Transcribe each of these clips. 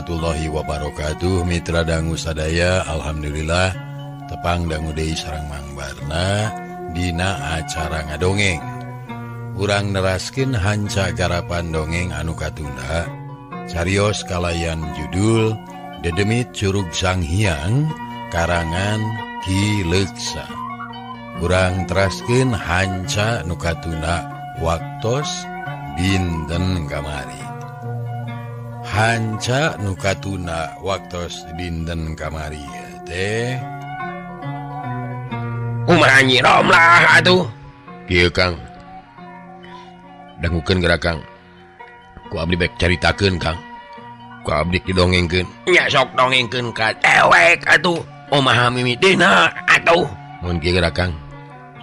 warahmatullahi wabarakatuh. Mitra dangu sadaya, alhamdulillah tepang dangu deui sareng Mang Barna dina acara ngadongeng. Urang neraskeun hanca garapan dongeng anu katunda, carios kalayan judul Dedemit Curug Sang Hyang karangan Ki Leuksa. Urang teraskeun hanca nu katunda waktos dinten kamari. Hanca nu katuna waktos dinten kamari teh kumaha Nyi Romlah atuh. Kieu Kang, dangukeun geura Kang, ku abdi bek caritakeun Kang, ku abdi didongengkeun. Nya sok dongengkeun ka dewek atuh, omaha mimitina atuh. Mun kieu geura Kang,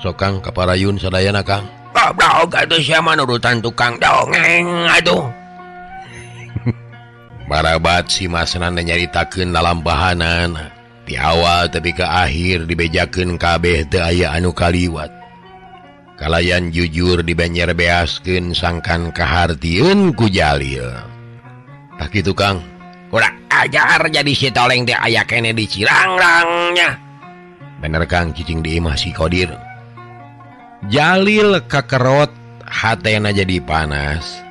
sok Kang kaparayun sadayana Kang. Goblok atuh sia mah nurutan tukang dongeng atuh. Barabat si masna nyaritakeun lalampahanan ti awal tepi ka akhir dibejakeun kabeh teu aya anu kaliwat. Kalayan jujur dibenyer beaskeun sangkan kahartieun ku Jalil. Tah kitu Kang. Kurang ajar jadi si Toleng teh aya keneh di Cirangrangnya. Bener Kang, cicing di imah si Kodir. Jalil kakerot hatena jadi panas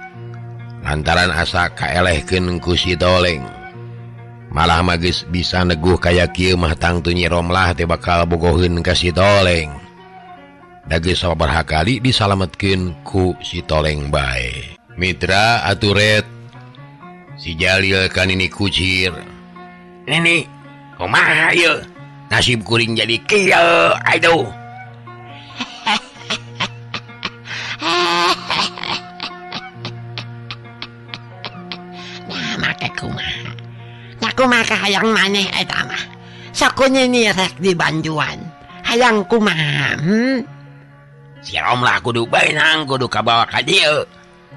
lantaran asa kaelehkeun ku si Toleng. Malah mah geus bisa neguh kaya kieu mah tangtu Nyi Romlah teh bakal bogoheun ka si Toleng. Da geus sababaraha kali disalametkeun ku si Toleng bae. Mitra aturet si Jalil ka Nini Kucir. Nini, kumaha ieu? Nasib kuring jadi kieu aduh. Kumaha hayang maneh eta mah. Sakunya ni rek di banjuan. Hayang kumaha? Si Romlah kudu beunang, kudu kabawa ka dieu.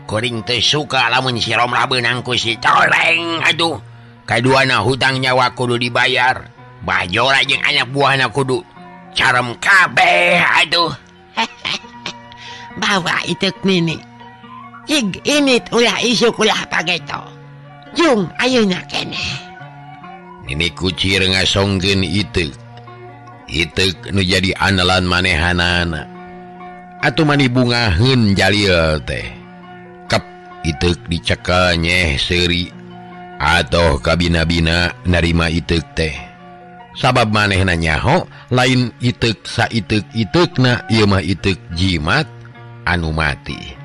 Kuring teu suka lamun si Romlah beunang ku si Toleng atuh. Kaduana hutang nyawa kudu dibayar. Bajora jeung anak buahna kudu carem kabeh atuh. Bawa itek nini. Cig init ulah isuk ulah pageto. Jung ayeuna keneh. Nini Kucir ngasongkeun iteuk. Iteuk nu jadi andalan manehanana. Atuh mani bungaheun Jalil teh. Kep iteuk dicekel nyeh seuri atoh kabina-bina narima iteuk teh. Sabab manehna nyaho lain iteuk saiteuk-iteukna, ieu mah iteuk jimat anu mati.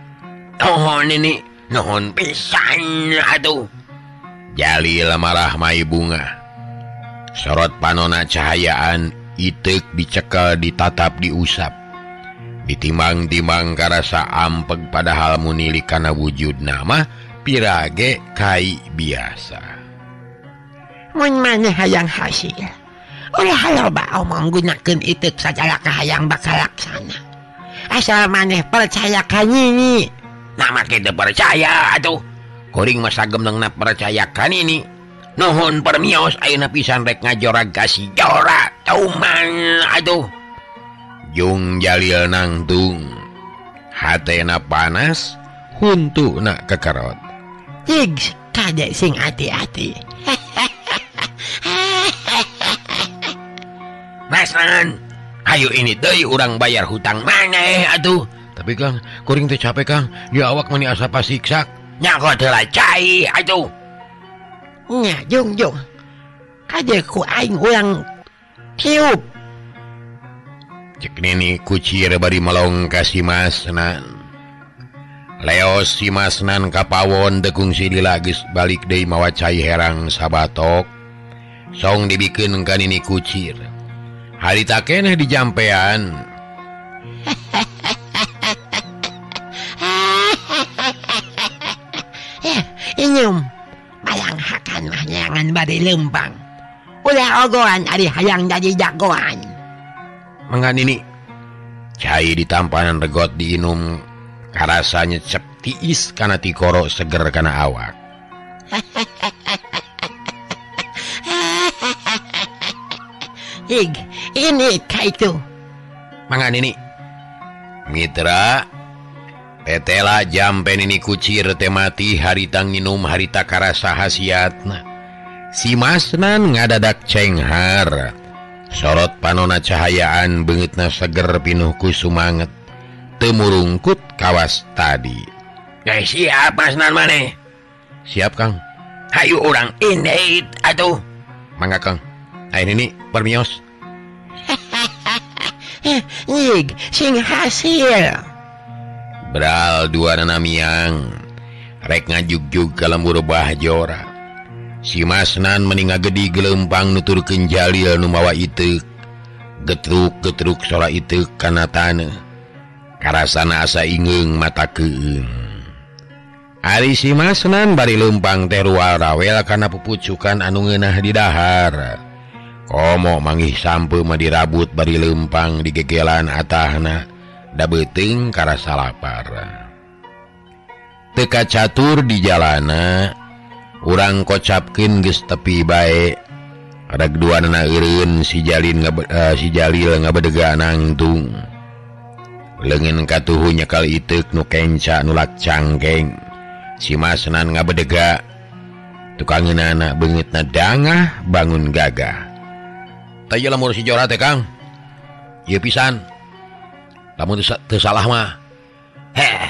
Nuhun nini, nuhun pisan atuh. Jalil marah mai bunga. Sorot panona cahayaan iteuk dicekel ditatap diusap. Ditimbang-timbang karasa ampeg padahal munili kana wujudna mah pirage kai biasa. Mun maneh hayang hasil, ulah loba omong gunakeun iteuk sagala kahayang bakal laksana. Asal maneh percaya ka nini. Nah make teu percaya atuh. Kuring mah sagemlengna percaya ka nini. Nuhun permios ayeuna pisan rek ngajorag ka si Jora tuman atuh. Jung Jalil nangtung, hatena panas, huntuna kekerot. Cig kade sing ati-ati. Masnan, ayo ini deui urang bayar hutang maneh atuh. Tapi Kang, kuring teh capek Kang, di awak mani asa pasiksak. Nya teu cai atuh. Nya jung jung. Kade ku aing urang tiup. Cek Nini Kucir bari melong ka si Masnan. Leos si Masnan kapawon teu kungsi lila geus balik deui mawa cai herang sabatok. Song dibikeun ka Nini Kucir. Harita keneh dijampean. Inyum bayang hakan mah nyangan bari lempang. Ulah ogoan ari hayang jadi jagoan. Mangga Nini. Cai ditampanan regot diinum karasa nyecep tiis kana tikoro seger kana awak. Ig, ini ka itu. Mangga Nini. Mitra Tetela jampe Nini Kucir teh mati harita nginum harita karasa hasiatna. Si Masnan ngadadak cenghar. Sorot panona cahayaan beungeutna seger pinuh ku sumanget. Teu murungkut kawas tadi. Geus siap Masnan maneh? Siap Kang. Hayu urang indit atuh. Mangga Kang. Ayo ini permios. Nyig sing hasil. Bral dua namiang. Rek ngajugjug ka lembur bah jora. Si Masnan meni ngagedi gelempang nuturkeun Jalil nu mawa iteuk. Getruk-getruk sora iteuk kana taneuh. Karasana asa ingeung mata keung. Ari si Masnan bari leumpang teh rual rawel kana pupucukan anu ngeunah di dahar. Komo manggih sampeu mah dirabut bari leumpang digegelan atahna da beuteung karasa lapar. Teu kacatur di jalana, urang kocapkeun geus tepi bae. Rek duanana eureun si Jalil ngabedega nangtung. Leungeun katuhu nyekal iteuk nu kenca nulak cangkeng. Si Masnan ngabedega. Tukangeunana beungeutna dangah bangun gagah. Tah ieu lamun si Jora teh Kang. Ieu pisan. Lamun teu salah mah. Heh,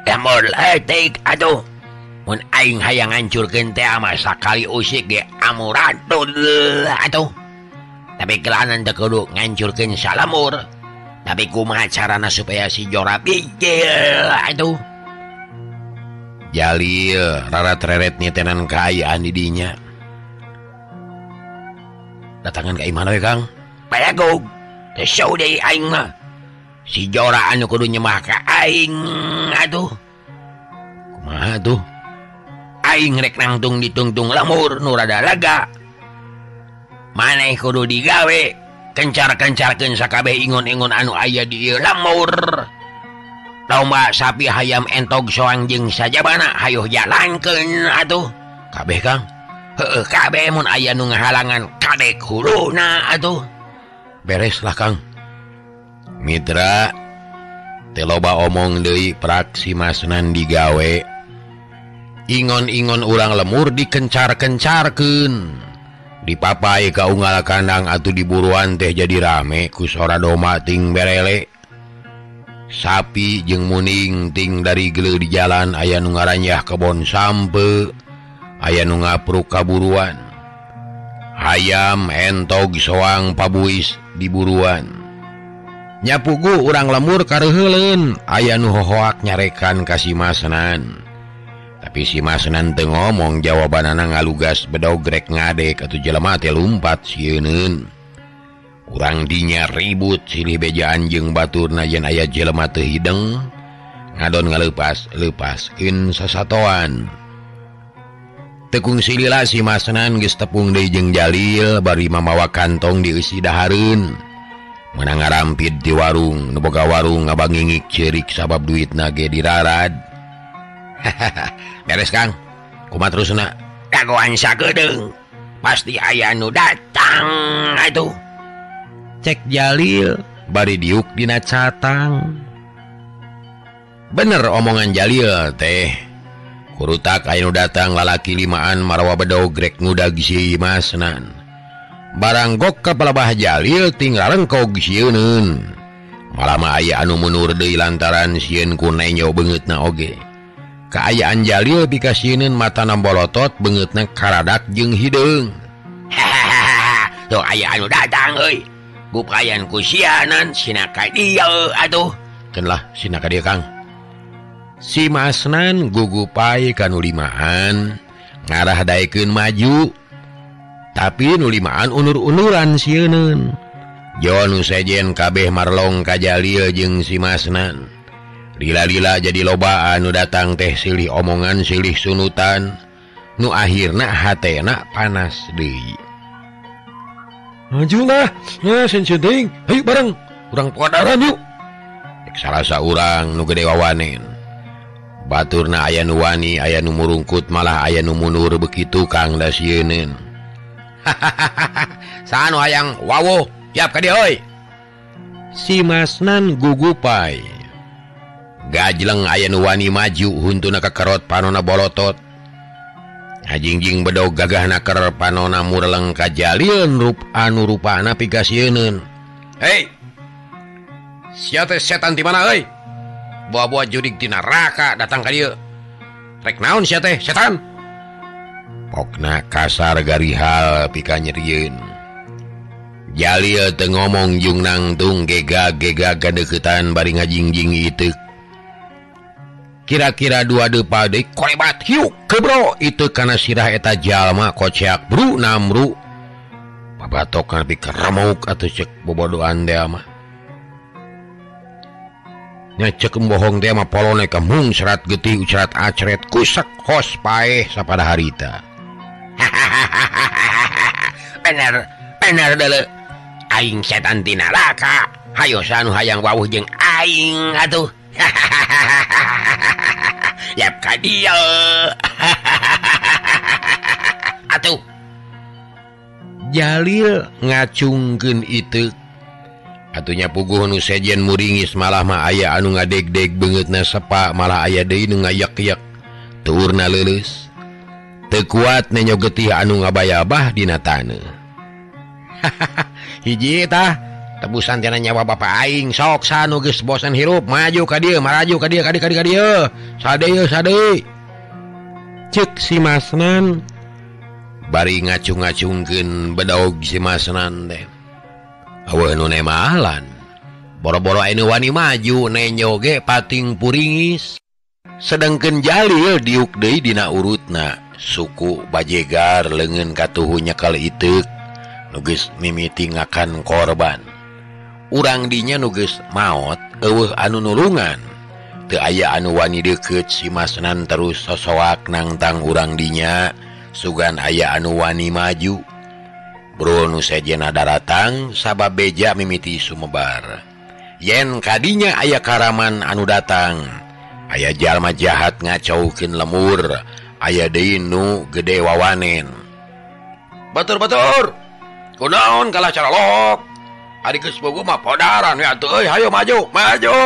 lamun leutik atuh. Mun aing hayang ngancurkeun teh mah sakali usik ge amuradul atuh. Tapi kelanan teu kudu ngancurkeun salamur. Tapi kumaha carana supaya si Jora bijil atuh. Jalil rarat-reret nyetenan kaayaan di dinya. Datangan ka imah we Kang. Palagog, teu show deui aing mah. Si Jora anu kudu nyemah ka aing atuh. Kumaha tuh? Aing rek nangtung ditungtung lemur nu rada lega. Maneh kudu digawe kencar-kencarkeun sakabeh ingon-ingon anu aya di ieu lemur. Domba sapi hayam entog soang jeung sajabana hayuh jalankeun atuh. Kabeh Kang. Heueuh kabeh mun aya nu ngahalangan kadek huluna atuh. Beres lah Kang. Mitra teu loba omong deui prak si Masnan digawe. Ingon-ingon urang lemur dikencar-kencarkeun. Dipapai ka unggal kandang atuh diburuan teh jadi rame ku sora doma ting berele. Sapi jeung muning ting dari geuleuh di jalan aya nu ngaranyah kebon sampe, aya nu ngapruk kaburuan. Hayam entog soang pabuis diburuan. Nyapugu urang lemur kareuheuleun, aya nu hohoak nyarekan ka si Masnan. Tapi si Masnan teu ngomong jawabanana ngalugas bedog rek ngadek atuh jelema teh lumpat sieuneun. Urang dinya ribut silih bejaan jeung baturna yen aya jelema teu hideng ngadon ngaleupas-leupaskeun sasatoan. Teu kungsi lila si Masnan geus tepung deui jeung Jalil bari mamawa kantong dieusi dahareun. Meunang ngarampid di warung, nu boga warung ngabangingik ceurik sabab duitna ge dirarad. Beres Kang, kumaha terusna? Kagoan sakedeung, pasti aya nu datang atuh. Cek Jalil bari diuk dina catang. Bener omongan Jalil teh. Kurutak aya nu datang lalaki limaan marawa bedog rek ngudag si Masnan. Barang gok ka palebah Jalil ting rarengkog sieuneun. Malah mah aya anu mundur deui lantaran sieun ku nenyo beungeutna oge. Kaayaan Jalil pikasieun matana bolotot beungeutna karadak jeung hideung. Hahaha, tuh aya anu datang euy. Gupayan ku sianan sinaka dieu atuh. Keun lah sinaka dieu Kang. Si Masnan gugupai ka nu limaan ngarah daekeun maju. Tapi nu limaan unur-unuran sieuneun. Jo nu sejen kabeh marlong ka Jalil jeung si Masnan. Lila-lila jadi loba anu datang teh silih omongan silih sunutan. Nu akhirna hatena panas deui. Majulah, nah sen-sen hayu bareng, urang podaran yuk. Rek salasa urang nu gede wawanen. Baturna aya nu wani, aya nu murungkut, malah aya nu mundur begitu Kang da sieuneun. Hahaha, saha nu hayang wawuh, siap ka dieu euy. Si Masnan gugupai. Gajleng aya nu wani maju huntuna kakerot panona bolotot. Ngajingjing bedog gagah naker panona mureleng ka Jalil rup anu rupana pikasieun. Hei. Sia teh setan ti mana euy? Buah-buah jurig ti neraka datang ka dieu. Rek naon sia teh setan? Pokna kasar garihal pika nyerieun. Jalil teu ngomong jeung nangtung gegag-gegag gadeuketan bari ngajingjing iteuk. Kira-kira dua depa deui kolebat hiuk kebro itu kana sirah eta jalma koceak bru namru. Babatok nepi ka remuk atuh cek bobodoan teh mah. Nya cek bohong teh mah polone ka mung serat getih ucerat acret kusak hos paeh sapada harita. Bener bener deuleu. Aing setan ti neraka. Hayo sanu hayang wawuh jeung aing atuh. Yap ka dieu. Atuh. Jalil ngacungkeun iteuk. Atunya puguh nu sejen muringis malah mah aya anu ngadegdeg beungeutna sepa malah aya deui nu ngayak-yak tuurna leuleus. Teu kuat nenyo getih anu ngabayabah dina taneuh. Hiji tah tebusan tina nyawa bapa aing sok sanu geus bosan hirup maju ka dieu maraju ka dieu ka dieu ka dieu sade ieu sade. Ceuk si Masnan bari ngacung-ngacungkeun bedog si Masnan teh. Aweuh nu nemalan boro-boro anu wani maju nenyo ge pating puringis. Sedengkeun Jalil diuk deui dina urutna suku bajegar leungeun katuhu nyekel iteuk nu geus mimiti ngakan korban. Urang dinya nu geus maot eueuh anu nulungan. Teu aya anu wani deukeut si Masnan terus sosoak nangtang urang dinya sugan aya anu wani maju. Bro nu sejena daratang sabab beja mimiti sumebar. Yen kadinya aya karaman anu datang, aya jalma jahat ngacaukeun lemur, aya deui nu gede wawanen. Batur-batur. Kunaon kalah carolok? Ari geus bogo mah podaran we atuh euy, hayo maju, maju.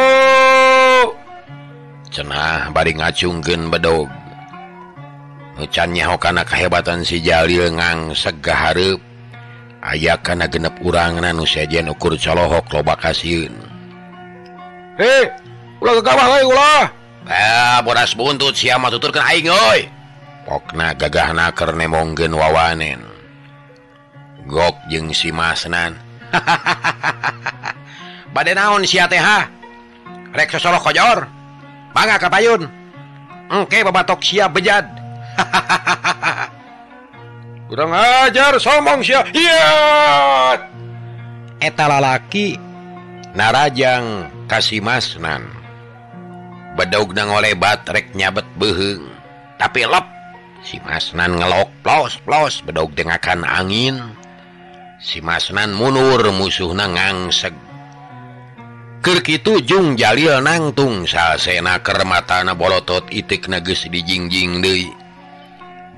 Cenah bari ngacungkeun bedog. Nu can nyaho kana kahebatan si Jalil ngangseg ka hareup. Aya kana genep urangna nu sejen ukur colohok loba kasieun. Hei, ulah gagabah euy ulah. Bodas buntut sia mah tuturkeun aing euy. Pokna gagahna keur nemongkeun wawanen. Gok jeung si Masnan. Bade naon sia teh ha? Rek sosoloh kojor. Mangga ka payun. Engke babatok sia bejad. Kurang ajar somong sia. Iya. Eta lalaki narajang ka si Masnan. Bedogna ngolebat rek nyabet beuheung. Tapi lep si Masnan ngelok plos-plos bedog teh ngakan angin. Si Masnan mundur musuhna ngangseg. Keur kitu jung Jalil nangtung salsena keur matana bolotot itikna geus dijingjing deui.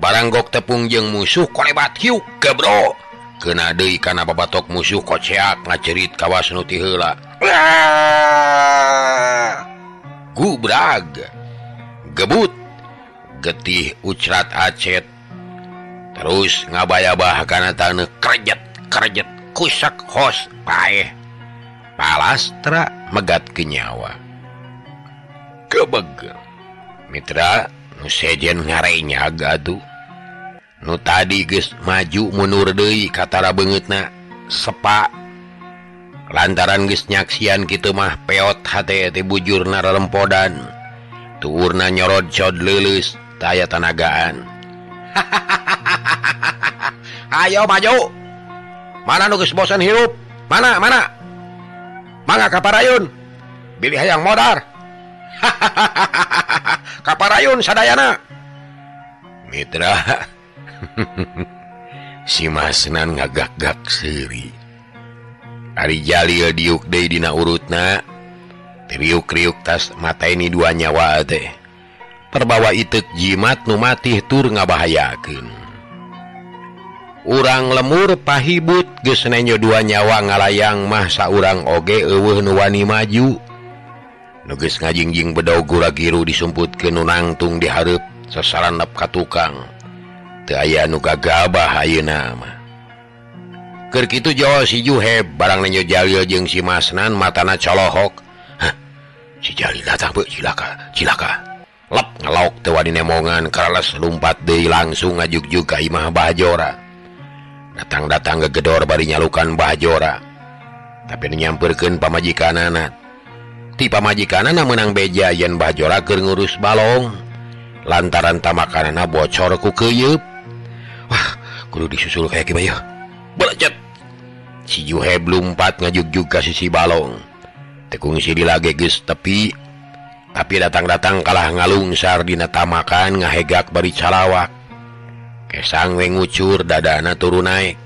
Baranggok tepung jeung musuh kolebat hiuk gebro. Keuna deui kana babatok musuh koceak ngacerit kawas nu ti heula. Gubrag. Gebut. Getih ucrat acet. Terus ngabayabah kana taneuh krejet krejet kusak hos paeh. Palastra megat ke nyawa. Kebeg. Mitra nu sejen ngarenyag atuh. Nu tadi geus maju mundur deui katara beungeutna sepa. Lantaran geus nyaksian kitu mah peot hate teh bujurna rerempodan. Tuurna nyorod cod leuleus teu aya tanagaan. Ayo maju. Mana nu geus bosan hirup? Mana mana? Mangga ka parayun. Bilih hayang modar. Ka parayun sadayana. Mitra si Masnan ngagak-gak seuri. Ari Jalil diuk deui dina urutna. Riuk-riuk tas mateni dua nyawa teh. Perbawa iteuk jimat nu matih tur ngabahayakeun. Urang lemur pahibut geus nenyo dua nyawa ngalayang mah saurang oge eueuh nu wani maju. Nu geus ngajingjing bedog gura-giru disumputkeun nu nangtung di hareup sasaranep ka tukang. Teu aya nu gagabah ayeuna mah. Keur kitu jol si Juheb barang nenjo Jalil jeung si Masnan matana colohok. Hah, si Jalil datang beuh, cilaka, cilaka. Lep ngelok teu wani nemongan karales lumpat deui langsung ngajugjug ka imah Bah Jora. Datang-datang gegedor bari nyalukan Bah Jora. Tapi nyamperkeun pamajikanana. Ti pamajikanana meunang beja yen Bah Jora keur ngurus balong. Lantaran tamakanana bocor ku keuyeup. Wah, kudu disusul kaya kieu mah. Belecet. Si Juheb lumpat ngajugjug ka sisi balong. Teu kungsi dilage geus tepi. Tapi datang-datang kalah ngalungsar dina tamakan ngahegak bari calawak. Kesang we ngucur dadana turun naik.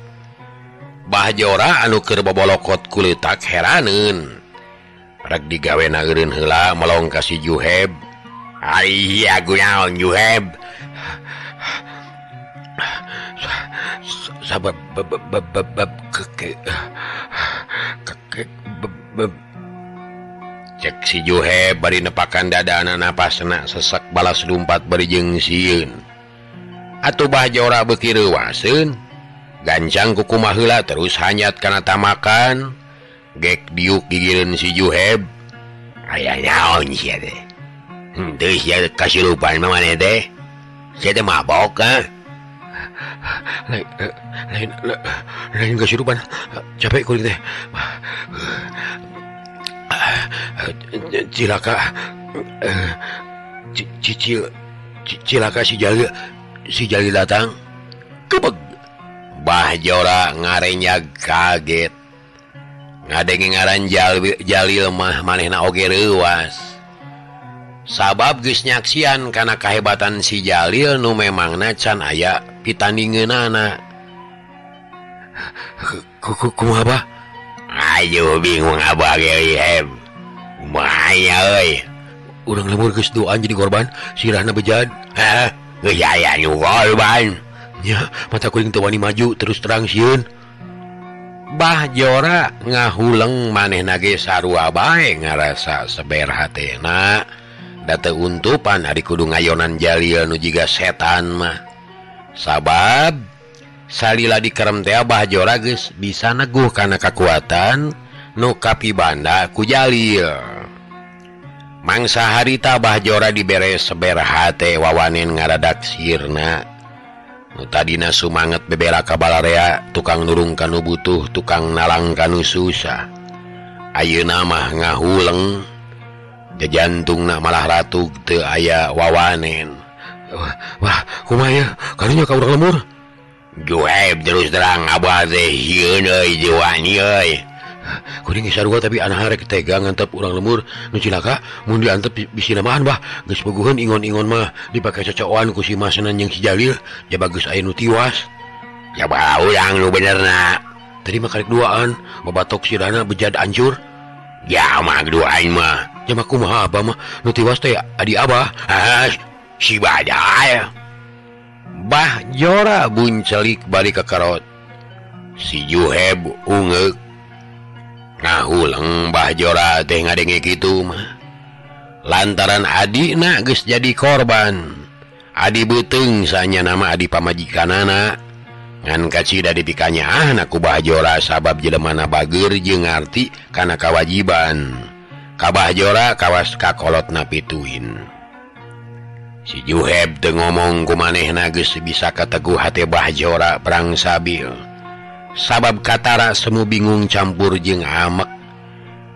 Bah Jora anu keur bobolokot kuleutak heraneun. Rek digawena eureun heula melong ka si Juheb. Ai gunaon Juheb? Sabab bab ke cek si Juheb bari nepakan dadana napasna sesek balas lumpat bari jeung sieun. Atuh Bah Jora beuki reuwaseun. Gancang kukumaha heula terus hanyat kana tamakan. Gek diuk gigireun si Juheb. Aya naon sia teh? Henteu sia kasilupan mah maneh teh. Sia teh mabok ah. Lain kasilupan. Capek kuring teh. Cilaka cicil cilaka si Jalil datang. Kebeg. Bah Jora ngarenyag kaget. Ngadenge ngaran Jalil mah manehna oge reuwas. Sabab geus nyaksian kana kahebatan si Jalil nu memangna can aya pitandingeunana. Kumaha Bah? Ayo bingung abah ge hem. Kumaha euy? Urang lembur geus duaan jadi korban, sirahna bejad. Hah, geus aya nu korban. Nya, mata kuring teu wani maju terus terang sieun. Bah Jora ngahuleng manehna ge sarua bae ngarasa seber hatena. Da teu untupan ari kudu ngayonan Jalil nu jiga setan mah. Sabab salila dikerem teh Bah Jora geus bisa neguh kana kakuatan nu kapibanda ku Jalil. Mangsa harita Bah Jora dibere seber hate wawanen ngaradak sirna. Nu tadina sumanget bebera ka balarea, tukang nurung kanu butuh, tukang nalang kanu susah. Ayeuna mah ngahuleng, jajantungna malah ratug teu aya wawanen. Wah, kumaha ya? Karunya ka urang lemur. Juheb terus terang abah teh sieun euy jiwani euy. Kuring geus sarua tapi anaha rek tega ngantep urang lemur nu cilaka mun diantep bisi namahan bah geus puguheun ingon-ingon mah dipake cocokan ku si Masnan jeung si Jalil jaba geus aya nu tiwas. Jaba urang nu benerna. Tadi mah karek duaan babatok sirahna bejad hancur. Ya mah duaan mah. Jama kumaha abah mah nu tiwas teh adi abah. Ah, si badal. Bah Jora buncelik bari kekerot. Si Juheb ungeuk. Ngahuleng Bah Jora teh ngadenge kitu mah. Lantaran adina geus jadi korban. Adi beuteung sanya nama adi pamajikanana. Ngan kacida dipikanyaahna ku Bah Jora sabab jelemana bageur jeung ngarti kana kawajiban. Ka Bah Jora kawas kakolotna pituin. Si Juheb teu ngomong ku manehna geus bisa kateguh hate Bah Jora perang sabil. Sabab katara semu bingung campur jeung amek.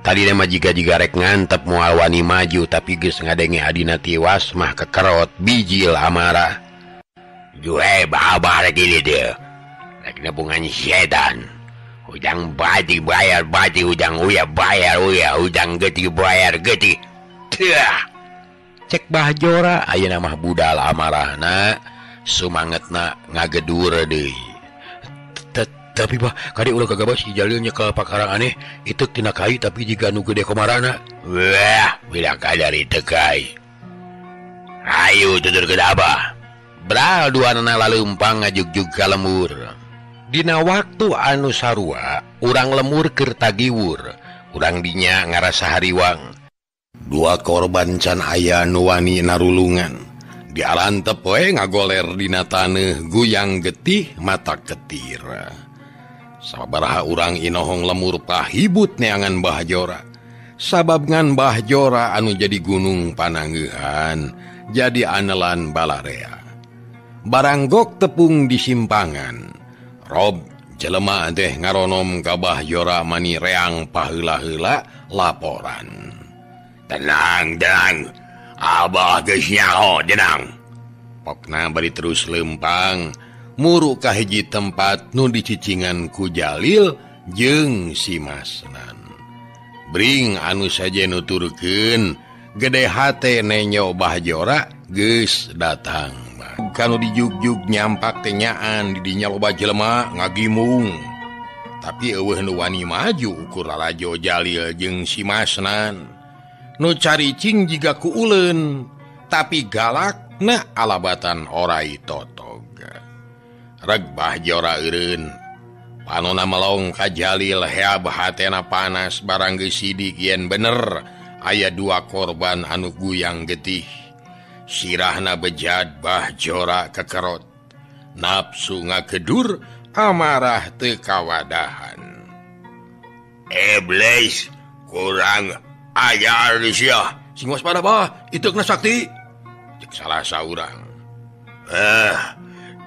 Tadina mah jiga-jiga rek ngantep moal wani maju tapi geus ngadenge adina tiwas mah kekerot bijil amarah. Juheb abah rek ini dia. Rek nebungan setan. Hudang bati bayar bati, hudang uya bayar uya, hudang getih bayar getih. Teuh. Cek Bah Jora ayeuna mah budal amarahna, sumangetna ngagedur deui. Tapi bah kade ulah kagabah si Jalil nyekel pakarang aneh itu tina kai tapi jiga nu gede komarana. Wah, bila kadari tekai. Ayo tutur ke abah. Bral duanana laleumpang ngajugjug ka lemur. Dina waktu anu sarua, urang lemur keur tagiwur, urang dinya ngarasa hariwang. Dua korban can aya nu wani narulungan. Diarantep we ngagoler dina taneuh guyang getih mata ketir. Sabaraha urang inohong lemur pahibut neangan Bah Jora. Sabab ngan Bah Jora anu jadi gunung panangeuhan, jadi anelan balarea. Baranggok tepung di simpangan. Rob jelema teh ngaronom ka Bah Jora mani reang paheula-heula laporan. Tenang, tenang. Abah geus nyaho, tenang. Pokna bari terus lempang muru ka hiji tempat nu dicicingan ku Jalil jeung si Masnan. Bring anu saja nuturkeun gede hate nenyo Bah Jora geus datang. Kanu dijugjug nyampak tenyaan didinya loba jelema ngagimung. Tapi eueuh nu wani maju ukur lalajo Jalil jeung si Masnan. Nu caricing jiga ku uleun, tapi galakna alabatan orai totog. Reg Bah Jora eureun. Panona melong ka Jalil heab hatena panas barang geus sidik yen bener aya dua korban anu guyang getih. Sirahna bejad Bah Jora kekerot. Nafsu ngagedur amarah teu kawadahan. Iblis kurang ajar sia. Sing waspada Bah, iteukna sakti. Cek salah saurang.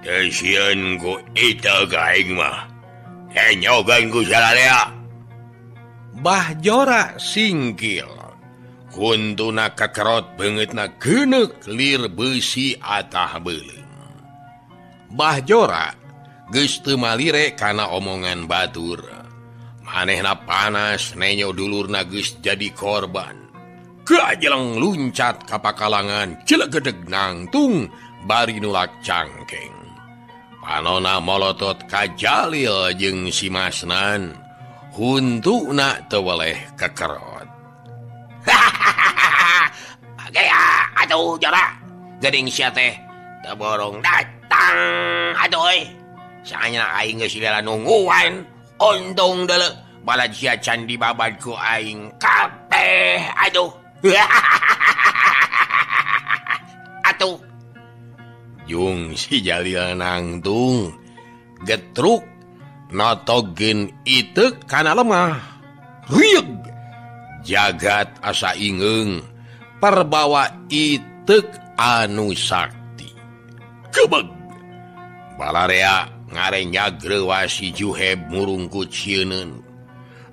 Teu sieun ku iteuk aing mah. Enyogan ku salarea. Bah Jora singkil. Kuntuna kekerot beungeutna geuneuk lir beusi atah beuleum. Bah Jora geus teu malire kana omongan batur. Manehna panas nenyo dulurna geus jadi korban. Gajeleng luncat ka pakalangan cilegedeg nangtung bari nulak cangkeng. Panona molotot ka Jalil jeung si Masnan. Huntuna teu weleh kekerot. Gaya atuh Jora geuning sia teh teu borong datang atuh euy. Saanya aing geus lila nungguan untung deuleu balad sia can dibabad ku aing kabeh atuh. Atuh jung si Jalil nangtung getruk notogeun iteuk kana lemah. Rieug jagat asa ingeung perbawa iteuk anu sakti. Kebeg balarea ngarenya grewasi Juheb murungkut sieuneun.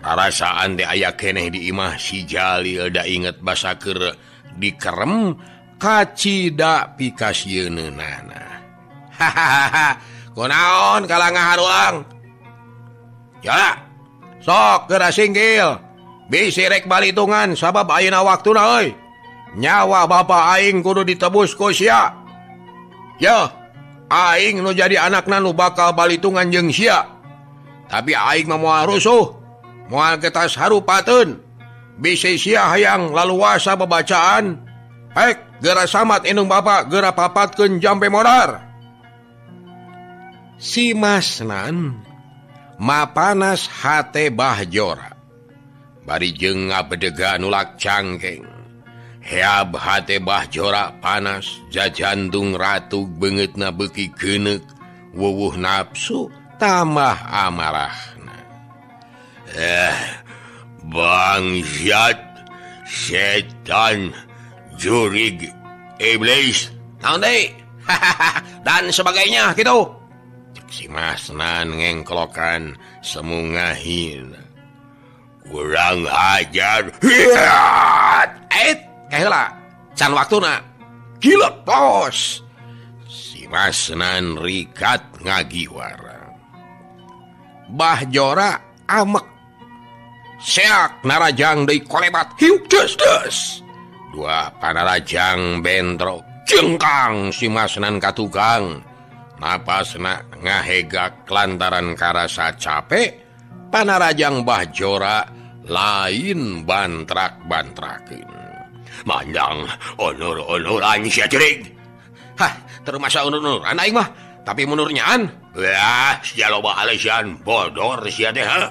Rarasaan teh aya keneh di imah si Jalil da inget basa keur dikerem kacida pikasieunana. Hahaha, kunaon kalah ngaharulang? Ya, sok geura singgil. Bisi rek balitungan sabab ayeuna waktuna euy. Nyawa bapa aing kudu ditebus ku sia. Yeuh, aing nu jadi anakna nu bakal balitungan jeung sia. Tapi aing mah moal rusuh, moal getas harupateun. Bisi sia hayang laluasa babacaan. Hek, geura samat indung bapa, geura papatkeun jampe modar. Si Masnan mapanas hate Bah Jora. Bari jeung ngabedega nulak cangkeng. Heab hate Bah Jora panas, jajantung ratug beungeutna beuki geuneuk, wuwuh nafsu tambah amarahna. Bangsat setan jurig iblis naon deui dan sebagainya gitu. Cek si Masnan ngengklokan semungahin. Kurang ajar. Ait kaheula can waktuna. Gila tos. Si Masnan rikat ngagiwara. Bah Jora amek. Seak narajang deui kolebat hiuk des des. Dua panarajang bentrok. Jengkang si Masnan ka tukang. Napasna ngahegak lantaran karasa capek. Panarajang Bah Jora lain bantrak-bantrakeun. Mandang onur-onuran sia cerik. Hah, termasa onur-onuran aing mah, tapi munurnyaan. Wah, sia loba alesian bodor sia teh ha.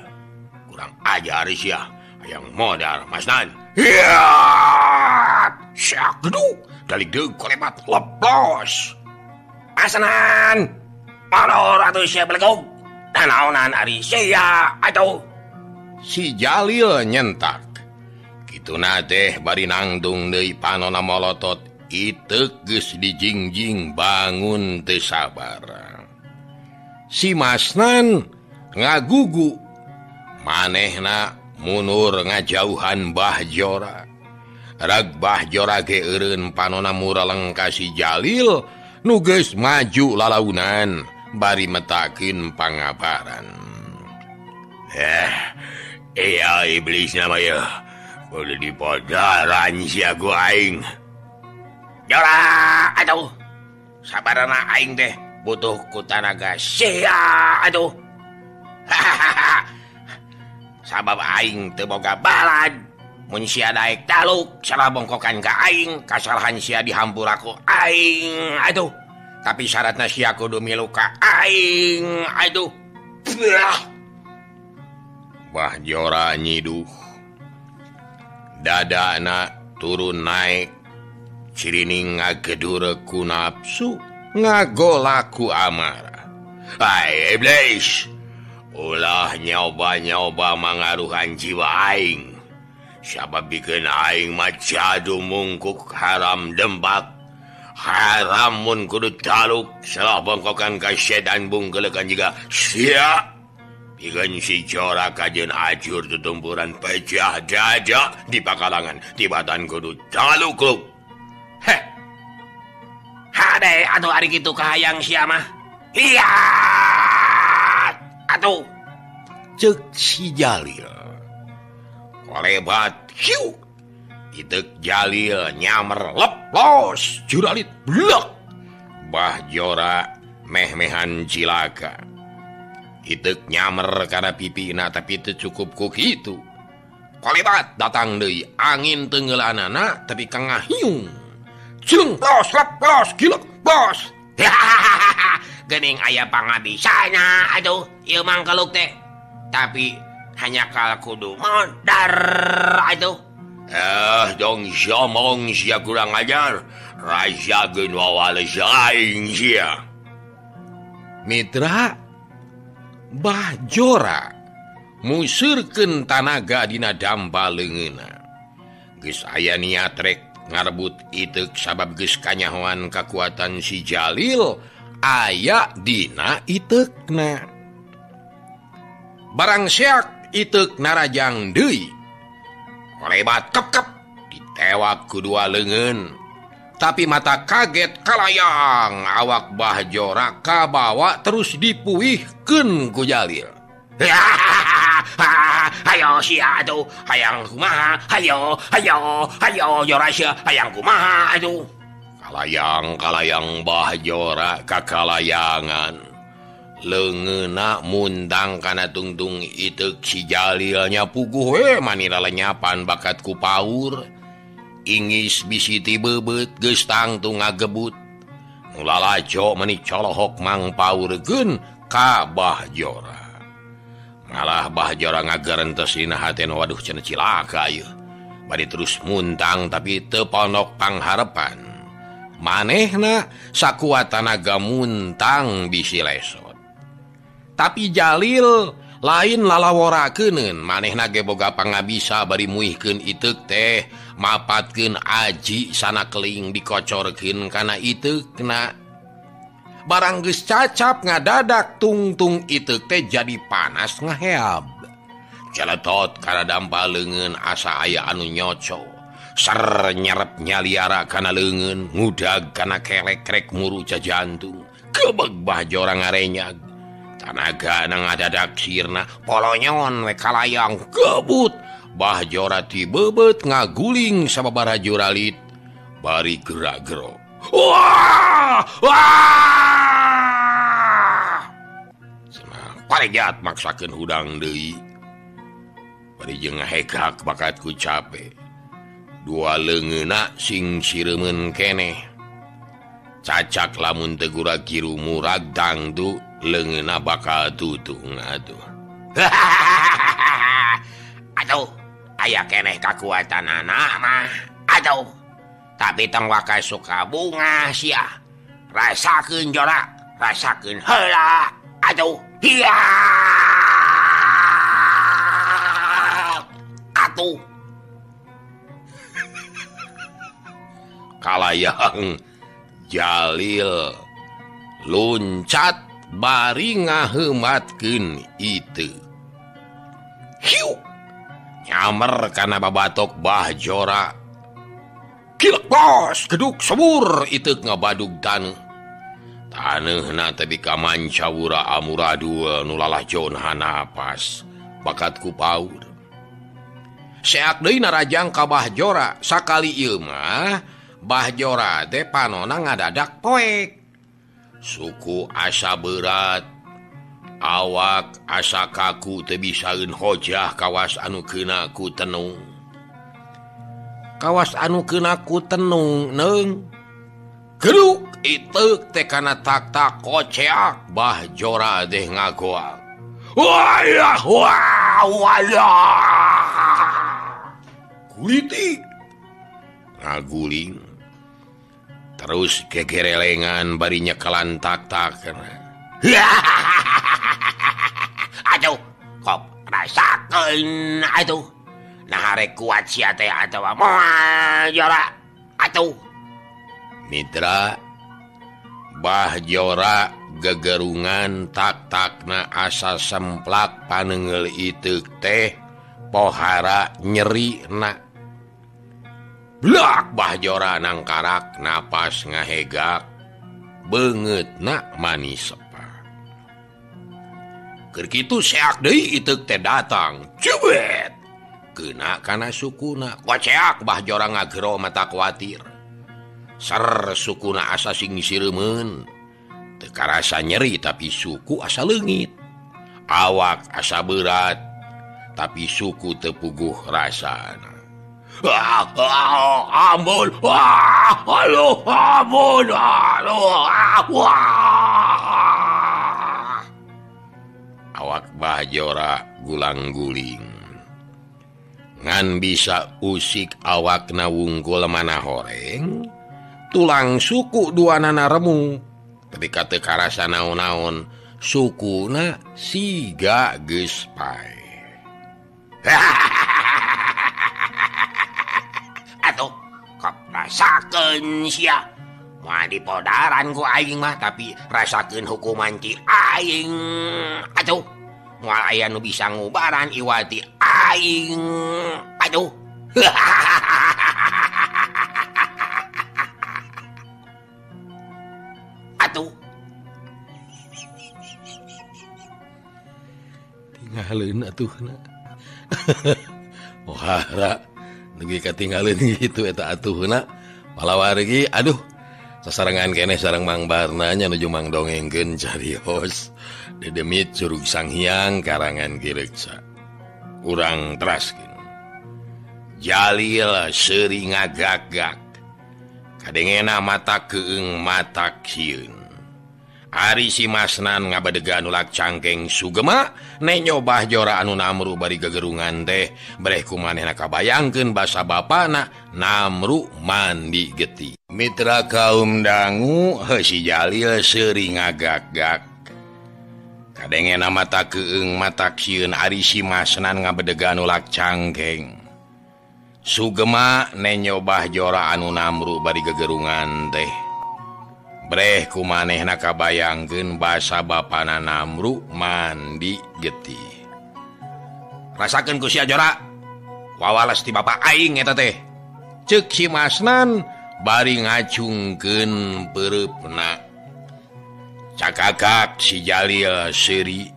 Kurang ajar sia, hayang modar Masnan. Hiat! Syak geduk daligdeug kolebat leplos. Asanan. Molor atuh sia belegog. Nanaonan ari sia atuh. Si Jalil nyentak. Kituna teh bari nangtung deui panona molotot iteuk geus dijingjing bangun teu sabar. Si Masnan ngagugu manehna munur ngajauhan Bah Jora. Rag Bah Jora ge eureun panona muraleng ka si Jalil nu geus maju lalaunan bari metakeun pangabaran. Iya iblis nama ya. Boleh dipodaran sia ku aing. Jora atuh. Sabarana aing teh butuh ku tanaga sia atuh. Sabab aing teu boga balad. Mun sia daek taluk salah bongkokan ka aing, kasalahan sia dihampura ku aing atuh. Tapi syaratna sia kudu milu ka aing atuh. Bah Jora nyiduh. Dadana turun naik cirining ngagedure ku nafsu ngagolaku amarah. Hai iblis, ulah nyoba-nyoba mangaruhan jiwa aing. Siapa bikin aing mah jadu mungkuk haram dembak. Haram mun kudu taluk salah bongkokan ka setan bungkelekan juga sia. Bikin si Jora kajen ajur tutumpuran pecah dada di pakalangan tibatan kudu taluk. Heh. Hade atuh ari kitu kahayang sia mah. Iya. Atuh ceuk si Jalil. Kolebat hiu. Iteuk Jalil nyamer leplos juralit blek. Bah Jora meh-mehan cilaka. Iteuk nyamer kana pipina tapi teu cukup ku kitu. Kolebat datang deui angin teungeulanana tapi ka ngahiung. Cung los leplos gilek bos. Geuning aya pangabisana atuh ieu mangkeluk teh. Tapi hanya kal kudu modar atuh. Dong somong sia kurang ajar. Rasakeun wawales aing sia. Mitra Bah Jora museurkeun tanaga dina dampa leungeunna. Geus aya niat rek ngarebut iteuk sabab geus kanyahoan kakuatan si Jalil aya dina iteukna. Barang seak iteuk narajang deui. Kolebat kep-kep ditewak ku dua leungeun. Tapi mata kaget kalayang awak Bah Jora kabawa terus dipuihkeun ku Jalil. Hayo sia atuh, hayang kumaha, hayo, hayo, hayo Jora sia, hayang kumaha atuh. Kalayang-kalayang Bah Jora kakalayangan. Leungeunna muntang kana tungtung iteuk si Jalilnya puguh we manira lenyapan bakat ku paur. Ingis bisi ti beubeut geus tangtu ngagebut. Nu lalajo meuni colohok mangpaurkeun ka Bah Jora. Malah Bah Jora ngagerentes dina hatena waduh cenah cilaka ieu. Bari terus muntang tapi teu ponok pangharepan. Manehna sakuat tanaga muntang bisi lesot. Tapi Jalil lain lalaworakeun manehna ge boga pangabisa bari muihkeun iteuk teh mapatkeun aji sana keling dikocorkeun kana iteukna. Barang geus cacap ngadadak tungtung iteuk teh jadi panas ngaheab. Celetot kana dampa leungeun asa aya anu nyoco. Ser nyerep nyaliara kana leungeun ngudag kana kelek rek muru jajantung. Kebeg Bah Jora ngarenyag. Tanaga na ngadadak sirna polonyon we kalayang gebut. Bah Jora ti beubeut ngaguling sababaraha juralit bari gerak-gerok. Wah! Wah! Cenah paregat maksakeun hudang deui. Bari jeung ngahekak bakat ku cape. Dua leungeunna sing sireumeun keneh. Cacak lamun teu gura-giru murag dangdu leungeunna bakal tutung atuh. Aduh, aya keneh kakuatanana mah. Aduh, Tapi tong waka suka bunga sia. Rasakeun jora, rasakeun heula. Aduh, hiya. Atuh. Kalayang Jalil luncat bari ngaheumatkeun itu. Hiu. Nyamer kana babatok Bah Jora. Kilek bos, geduk sebur itu ngabadug taneuh. Taneuhna teh bika mancawura amuradul nu lalajon hanapas bakat ku paur. Seak deui narajang ka Bah Jora, sakali ieu mah Bah Jora teh panona ngadadak poek. Suku asa berat, awak asa kaku teu bisaeun hojah kawas anu keuna ku tenung. Kawas anu keuna ku tenung neung. Geduk iteuk teh kana tak-tak koceak Bah Jora teh ngagoak. Wah wah wah. Kulitik ngaguling. Terus gegerelengan bari nyekelan tak-tak. Aduh, kop rasakeun atuh. Nah arek kuat sia teh atawa moal Jora. Atuh. Mitra Bah Jora gegerungan tak-takna asa semplak panengel iteuk teh pohara nyerina. Blak Bah Jora nangkarak napas ngahegak beungeutna manis sepa. Keur kitu seak deui iteuk teh datang. Cubet. Keuna kana sukuna. Koceak Bah Jora ngagero mata kuatir. Ser sukuna asa sing sireumeun. Teu karasa nyeri tapi suku asa leungit. Awak asa berat tapi suku teu puguh rasana. Ampun, aduh, ampun, aduh, wah. Awak Bah Jora gulang-guling. Ngan bisa usik awakna wungkul mana horeng, tulang suku duanana remuk. Tapi teu karasa naon-naon, sukuna siga geus paeh. Atuh, kop rasakeun sia. Moal dipodaran ku aing mah, tapi rasakeun hukuman ti aing. Atuh, moal aya nu bisa ngubaran iwati aing. Aduh. Atuh. Tinggalin atuhna. Pohara dugi katinggalin gitu eta atuhna. Palawargi aduh sasarengan keneh sareng Mang Barna nya nuju Mang dongengkeun carios dedemit Curug Sanghyang karangan Ki Reksa. Urang teraskeun. Jalil seuri ngagak-gak. Kadengena mata keung mata sieun. Ari si Masnan ngabadegan nulak cangkeng sugema nenyo Bah Jora anu namru bari gegerungan teh breh ku manehna kabayangkeun basa bapana namru mandi getih. Mitra kaum dangu heuh si Jalil seuri ngagak-gak. Kadengena mata keung mata sieun ari si Masnan ngabadegan nulak cangkeng sugema nenyo Bah Jora anu namru bari gegerungan teh breh ku manehna kabayangkeun basa bapana namru mandi getih. Rasakeun ku sia Jora, wawales ti bapa aing eta teh. Ceuk si Masnan bari ngacungkeun peureupna. Cakakak si Jalil seuri.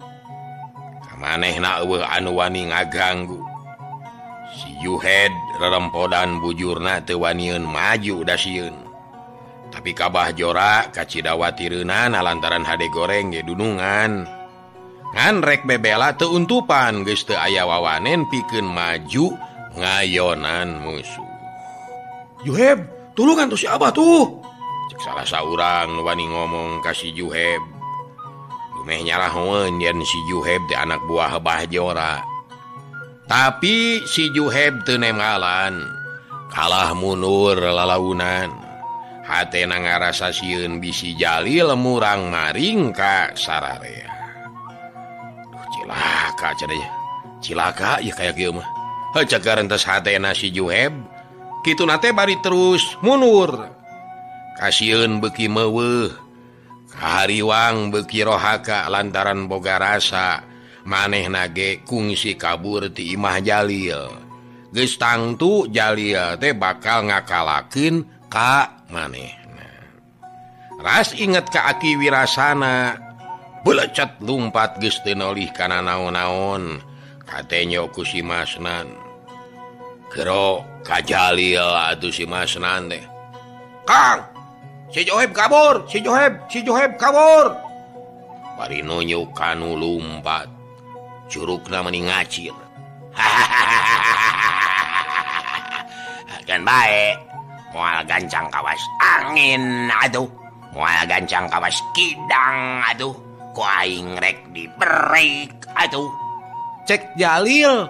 Kamanehna eueuh anu wani ngaganggu. Si Juhed rerempodan bujurna teu wanieun maju da sieun. Tapi ka Bah Jora kacidawatireunana lantaran hade goreng ge dunungan. Ngan rek bebela teu untupan geus teu aya wawanen pikeun maju ngayonan musuh. Juheb, tulungan tuh si Abah tuh. Cek salah saurang nu wani ngomong ka si Juheb. Dumeh nyalahoeun yen si Juheb teh anak buah Bah Jora. Tapi si Juheb teu nemalan. Kalah mundur lalaunan. Hatena ngarasa sieun bisi Jalil murang maring ka sararea. Duh cilaka cenah. Cilaka ieu kaya kieu mah. Heuh cegar entes hatena si Juheb. Kituna teh bari terus mundur. Kasieun beuki meuweuh. Kahariwang beuki rohaka lantaran boga rasa manehna ge kungsi kabur ti imah Jalil. Geus tangtu Jalil teh bakal ngakalakeun ka manehna. Ras inget ka Aki Wirasana, belecet lumpat geus teu nolih kana naon-naon. Katenyo ku si Masnan. Gero ka Jalil atuh si Masnan teh. Kang, si Joheb kabur, si Joheb, si Joheb kabur. Bari nunjuk kanu lumpat. Curugna meni ngacir. Kan bae, moal gancang kawas angin aduh, moal gancang kawas kidang aduh, ku aing rek diberik aduh. Cek Jalil,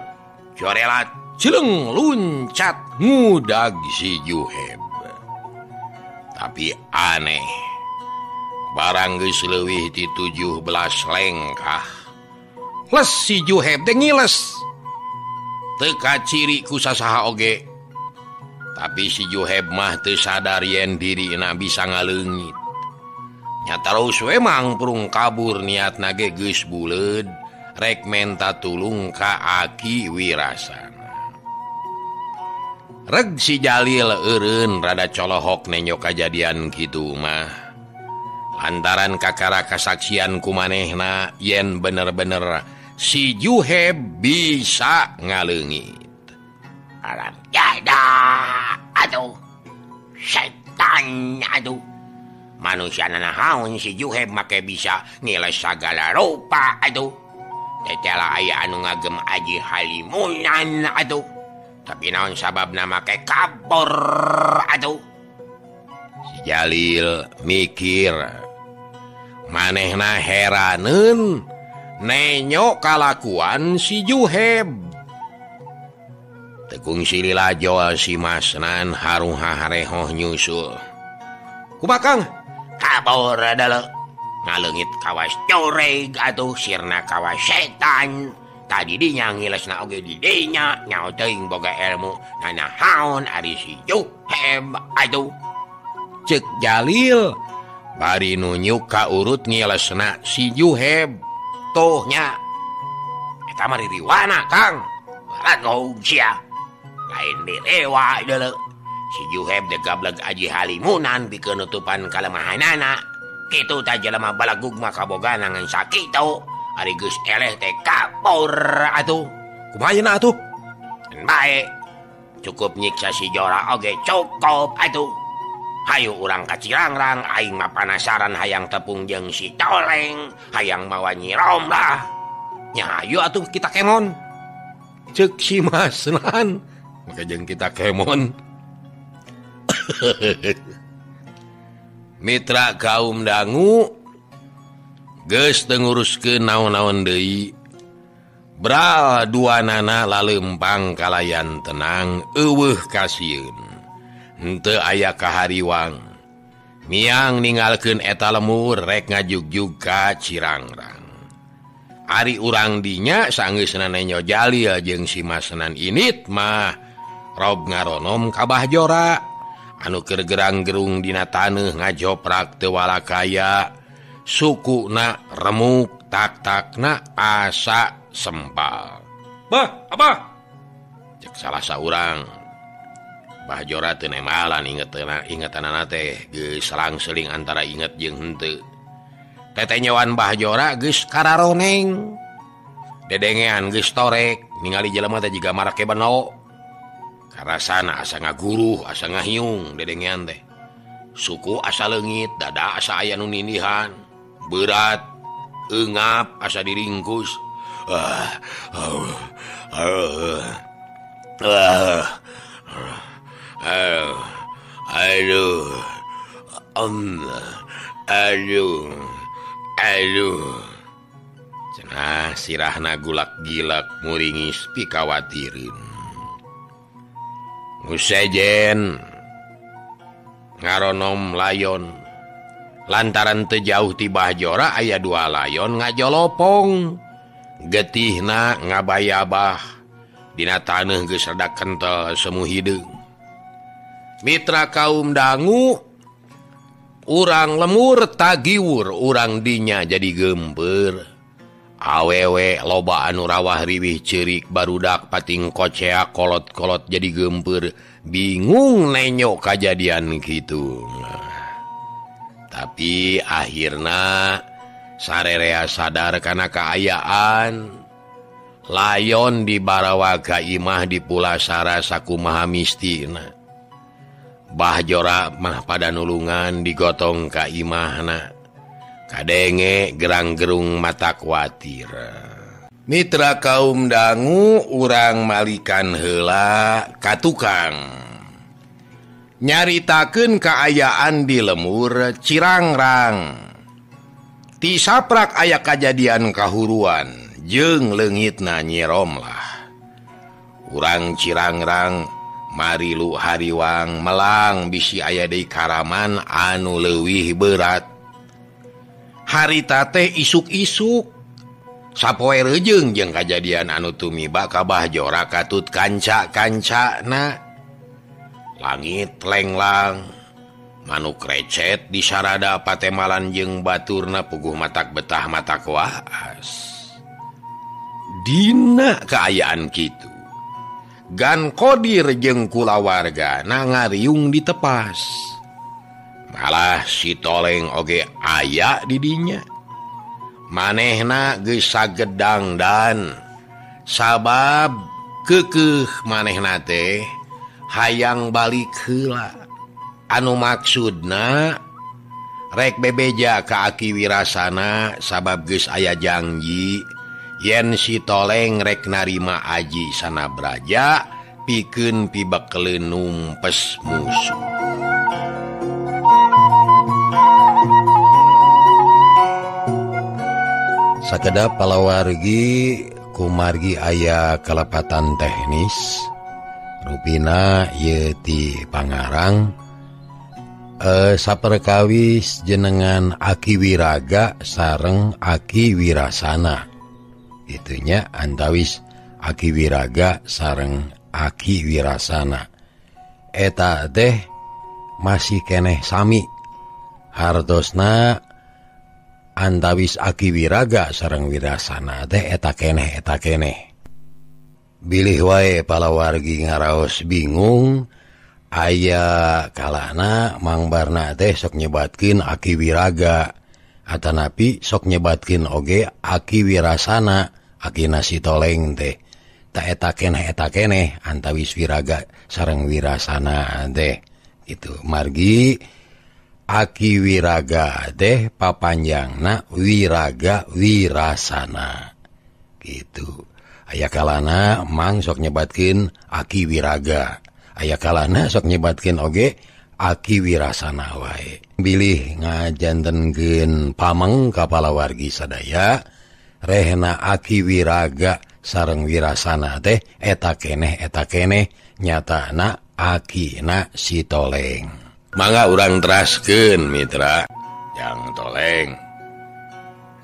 jorelat celeng luncat ngudag si Juheb. Tapi aneh, barang geus leuwih ti 17 lengkah. Les si Juheb teh ngiles. Teu kaciri ku sasaha oge. Tapi si Juheb mah teu sadar yen dirina bisa ngaleungit. Nya terus we mangprung kabur niatna ge geus buleud rek menta tulung ka Aki Wirasana. Reg si Jalil eureun rada colohok nenyo kajadian kitu mah. Lantaran kakara kasaksian ku manehna yen bener-bener si Juheb bisa ngaleungit. Alam jada aduh setan aduh manusia nanahaun si Juheb make bisa ngiles sagala rupa aduh. Tetela aya anu ngagem aji halimunan aduh. Tapi naon sababna make kabur aduh. Si Jalil mikir manehna heraneun nenyo kalakuan si Juheb. Tekung silila jol si Masnan harung harehoh nyusul. Kumaha Kang? Kabur adalah ngaleungit kawas coreg atuh sirna kawas setan. Tadi dinya ngilesna oge di dinya nyaho teuing boga ilmu nanahaon ari si Juheb atuh. Cek Jalil bari nunjuk ka urut ngilesna si Juheb. Tuh nya eta mah ririwana Kang. Ragog sia. Lain direwa deuleu. Si Juheb teh gableg aji halimunan pikeun nutupan kalemahanana. Kitu tah jelema balagug mah kabogana ngan sakitu. Ari geus eleh teh kabur atuh. Kumaha yeuna atuh? Bae. Cukup nyiksa si Jora oge cukup atuh. Hayu urang ka Cirangrang, aing mah panasaran hayang tepung jeung si Toleng, hayang mawa Nyi Romlah. Nya hayu atuh kita kemon. Cek si Masnan, maka jeung kita kemon. Mitra kaum dangu geus teu nguruskeun naon-naon deui. Bral dua nana lalempang kalayan tenang eueuh kasieun. Henteu aya kahariwang. Miang ninggalkeun eta lemur rek ngajugjug ka Cirangrang. Ari urang dinya sanggeusna nenyo Jalil jeung si Masnan init mah rob ngaronom ka Bah Jora anu keur gerang-gerung dina taneuh ngajoprak teu walakaya, sukuna remuk tak-takna asa sempal. Bah, abah. Cek salah saurang. Bah Jora teu nemalan ingetanana teh geus selang-seling antara inget jeung henteu. Tetenyoan Bah Jora geus kararoneng. Dedengean geus torek, ningali jelema teh jiga marake beno. Karasana asa ngaguruh, asa ngahiung dedengean teh. Suku asa leungit, dada asa aya nu nindihan. Berat, eungap asa diringkus. Aduh, aduh, aduh. Cenah sirahna gulak-gilak muringis pikawatireun. Nu sejen ngaronom layon lantaran teu jauh ti Bahjora aya dua layon ngajolopong getihna ngabayabah dina taneuh geus rada kental semu hideung. Mitra kaum dangu urang lemur tagiwur urang dinya jadi gember. Awewe loba anu rawah riwih ceurik barudak pating kocea kolot-kolot jadi gemper bingung nenyo kajadian kitu. Nah, tapi akhirna sarerea sadar kana kaayaan layon di barawa ka imah di pulasara sakumaha mistina. Bahjora mah pada nulungan digotong ka imahna. Kadenge gerang-gerung mata kuatir. Mitra kaum dangu urang malikan heula ka tukang. Nyaritakeun kaayaan di lemur Cirangrang. Ti saprak aya kajadian kahuruan jeung leungitna Nyi Romlah. Urang Cirangrang marilu hariwang melang bisi aya deui karaman anu leuwih berat. Harita teh isuk-isuk sapoe rejeung jeung kajadian anu tumiba ka Bahjora katut kanca-kancana. Langit lenglang manuk recet di sarada patemalan jeung baturna puguh matak betah matak waas. Dina kaayaan kitu Gan Kodir jeung kulawargana ngariung ditepas. Malah si Toleng oge aya di dinya. Manehna geus sagedang dan sabab keukeuh manehna teh hayang balik heula. Anu maksudna rek bebeja ka Aki Wirasana sabab geus aya janji yen si Toleng rek narima aji sanabraja pikeun pibekeleun numpes musuh. Sakedap palawargi kumargi aya kalepatan teknis rupina ieu ti Pangarang saperkawis jenengan Aki Wiraga sareng Aki Wirasana. Itunya antawis Aki Wiraga sareng Aki Wirasana. Eta teh masih keneh sami hartosna antawis Aki Wiraga sareng Wirasana teh eta keneh. Bilih wae palawargi ngaraos bingung aya kalana Mang Barna teh sok nyebatkeun Aki Wiraga atanapi sok nyebatkeun oge Aki Wirasana akina si Toleng teh ta eta keneh antawis Wiraga sareng Wirasana teh gitu. Margi Aki Wiraga teh papanjangna Wiraga Wirasana gitu. Aya kalana Mang sok nyebatkeun Aki Wiraga, aya kalana sok nyebatkeun oge Aki Wirasana wae. Bilih ngajantenkeun pameng ka palawargi sadaya rehna Aki Wiraga sareng Wirasana teh eta keneh nyatana akina si Toleng. Mangga urang teraskeun mitra Jang Toleng.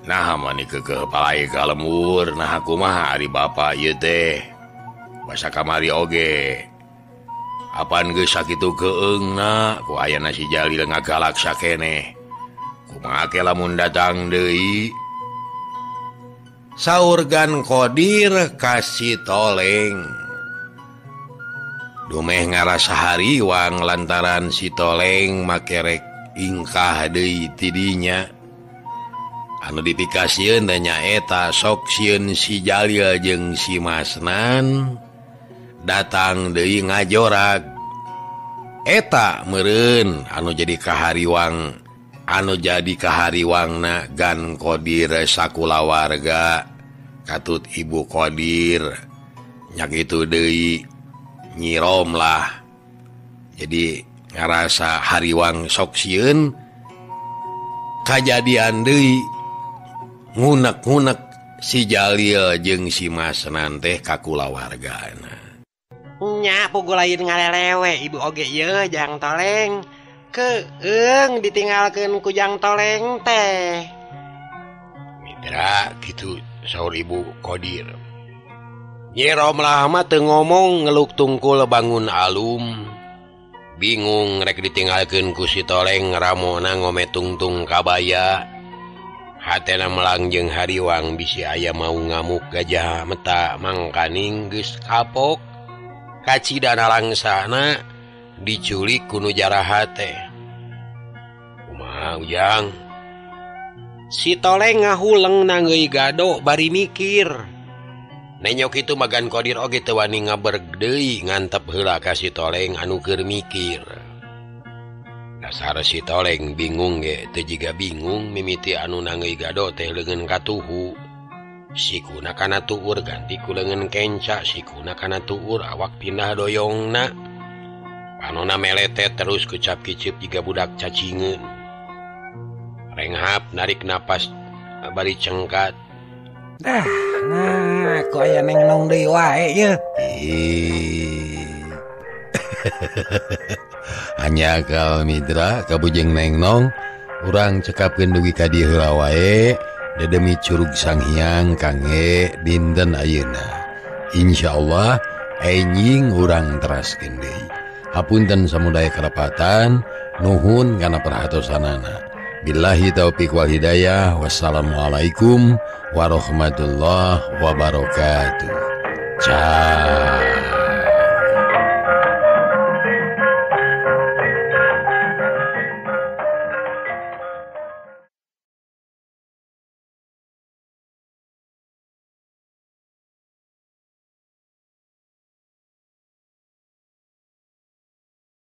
Nah mani keukeuh palai ka lemur, nah kumaha ari bapa ieu teh. Basa kamari oge. Apan geus sakitu keungna ku ayana si Jalil ngagalak sakeneh. Kumaha ke lamun datang deui? Saur Gan Kodir ka si Toleng. Dumeh ngarasa hariwang lantaran si Toleng makerek ingkah deui tidinya. Anu dipikasieun teh nyaeta sok sieun si Jalil jeung si Masnan datang deui ngajorag. Eta meureun anu jadi kahariwang kahariwangna Gan Kodir sakulawarga katut Ibu Kodir nya kitu deui Nyi Romlah. Jadi ngarasa hariwang sok sieun kajadian deui ngunek-ngunek si Jalil jeung si Masnan teh ka kulawargana. Nya pugu lain ngalelewe ibu oge ye Jang Toleng. Keung ditinggalkeun ku Jang Toleng teh. Mitra kitu saur Ibu Kodir. Nyi Romlah mah teu ngomong ngeluk tungkul bangun alum. Bingung rek ditinggalkeun ku si Toleng ramona ngome tungtung kabaya. Hatena melang jeung hariwang bisi aya mau ngamuk gajah meta mangkaning geus kapok. Kacidana langsana diculik ku nu jarahat teh. Kumaha Ujang? Si Toleng ngahuleng nanggeuy gado bari mikir. Nenyok itu magan Kodir oge teu wani ngaberg deui ngantep heula ka si Toleng anu keur mikir. Dasar si Toleng bingung ge teu jiga bingung mimiti anu nanggeuy gado teh leungeun katuhu. Sikuna kana tuur ganti ku leungeun kenca, sikuna kana tuur awak pindah doyongna. Panona meletet terus kecap kicip jiga budak cacingeun. Renghap narik napas bari cengkat. Nah, kok aya nengnong deui wae ye. Hanya kal mitra kabujeng nengnong urang cekapkeun dugi ka dieu heula wae dedemi Curug Sanghyang kangge dinten ayeuna. Insyaallah enjing urang teraskeun deui. Hapunten samudaya karapatan, nuhun kana perhatosanana. Billahi taufik wal hidayah. Wassalamualaikum warahmatullahi wabarakatuh. Ciao.